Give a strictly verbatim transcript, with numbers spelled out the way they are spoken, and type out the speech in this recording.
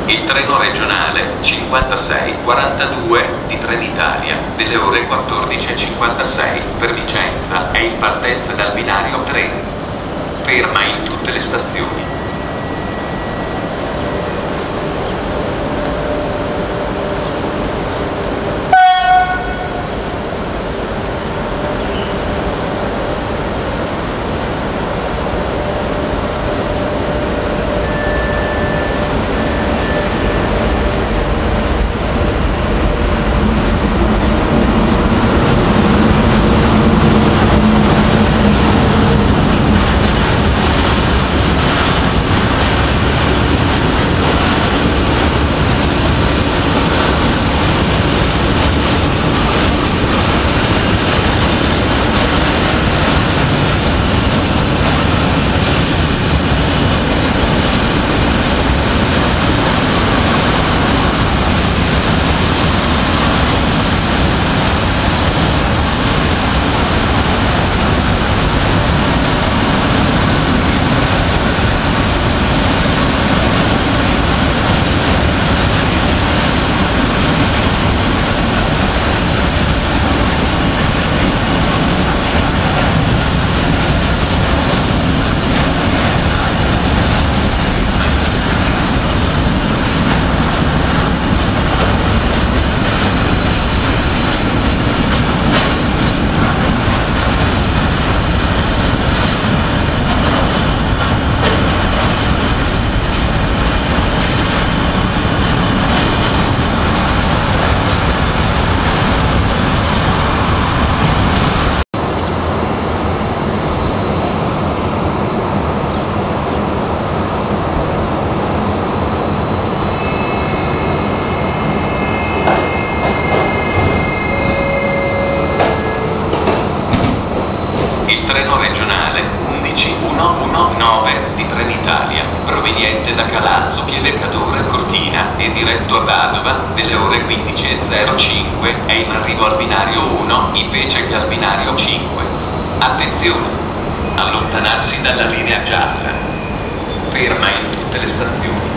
Il treno regionale cinquantasei quarantadue di Trenitalia, delle ore quattordici e cinquantasei, per Vicenza, è in partenza dal binario tre. Ferma in tutte le stazioni. Il treno regionale undici uno uno nove di Trenitalia, proveniente da Calalzo, Pieve Cadore, Cortina e diretto a Padova, delle ore quindici e zero cinque, è in arrivo al binario uno, invece che al binario cinque. Attenzione! Allontanarsi dalla linea gialla. Ferma in tutte le stazioni.